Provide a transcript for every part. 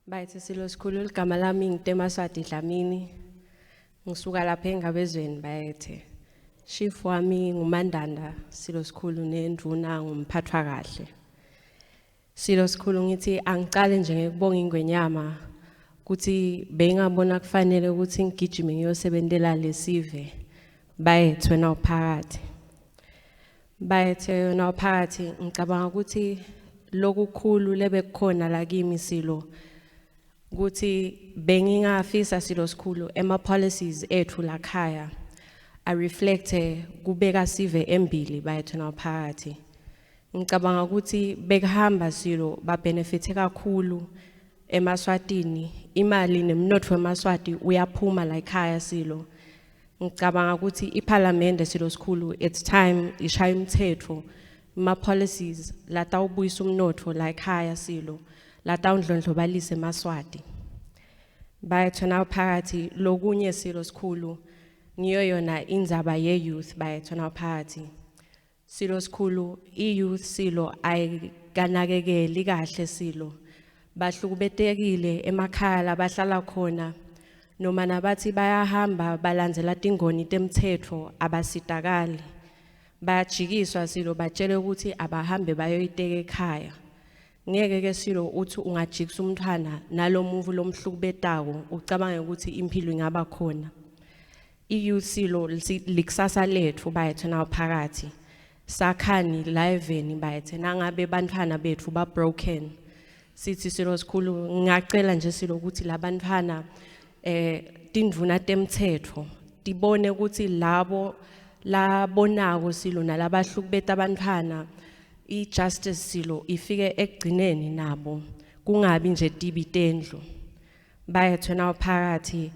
Bayethe Silo sikhulu, ligama lami nguTemaswati Dlamini. Ngisuka lapha eNgabezweni bayethe. Chief wami nguMandanda Silo sikhulu nendvuna ngumphathwa kahle. Silo sikhulu, ngithi angicale nje ngekubonga ingwenyama ukuthi bengabona kufanele ukuthi ngigijime ngiyosebentela lesive bayethe wena uphakathi. Bayethe wena uphakathi, ngicabanga ukuthi lokukhulu lebekukhona la kimi Silo ukuthi bengingafisa Silo sikhulu ema policies ethu la khaya a reflect kubeka sive embili bayethe phakathi. Ngicabanga ukuthi bekuhamba Silo ba benefit kakhulu emaswatini, imali nemnotfo wemaswati uyaphuma la ekhaya Silo. Ngicabanga ukuthi iParliament Silo sikhulu, it's time ishaya umthetho ma policies latawubuyisa umnotfo la ekhaya Silo, latawundlondlobalisa emaswati bayethe phakathi. Lokunye Silo sikhulu, ngiyo yona indzaba ye youth bayethe phakathi. Silo sikhulu, i-youth Silo ayikanakekeli kahle Silo, bahlukubetekile emakhaya labahlala khona noma nabathi bayahamba balandzela tingoni temthetho abasitakali, bayajikiswa Silo, batshele ukuthi abahambe bayoyiteka ekhaya. Ngeke ke Silo uthi ungajikisa umntwana nalomuvu lomhlukubetako ucabange ukuthi impilo ingaba khona. I-youth Silo likusasa letfu bayethe phakathi. Sakhani la eveni bayethe nangabe bantfwana betfu ba broken. Sithi Silo sikhulu, ngingacela nje Silo ukuthi labantfwana tindvuna temthetho tibone ukuthi labo labonako Silo nalabahlukubeta abantfwana, i-justice Silo ifike ekugcineni nabo, kungabi nje tibi tendlu bayethe phakathi.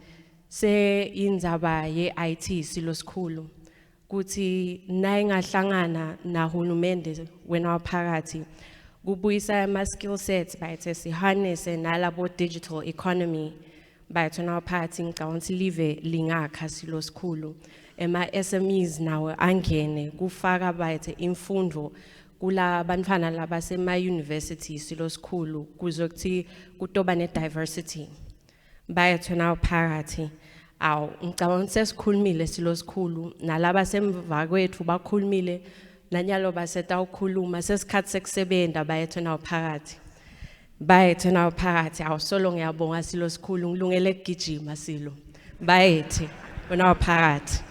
Se indzaba ye-IT Silo sikhulu, kuthi nayingahlangana nahulumende wena waphakathi kubuyisa ama skill sets bayethe, siharness nalabo digital economy bayethe phakathi. Ngicabanga ukuthi live lingakha Silo sikhulu, ema SMEs nawo angene kufaka bayethe imfundo kula bantfwana labasema university Silo sikhulu, kuze kuthi kutoba ne diversity bayethe phakathi. Awu, ngicabanga ukuthi sesikhulumile Silo sikhulu, nalaba semva kwethu bakhulumile, nanyalo basetawukhuluma. Sesikhathi sekusebenta bayethe phakathi, bayethe phakathi. Awu solo ngiyabonga Silo sikhulu, ngilungele kugijima Silo, bayethe wena phakathi.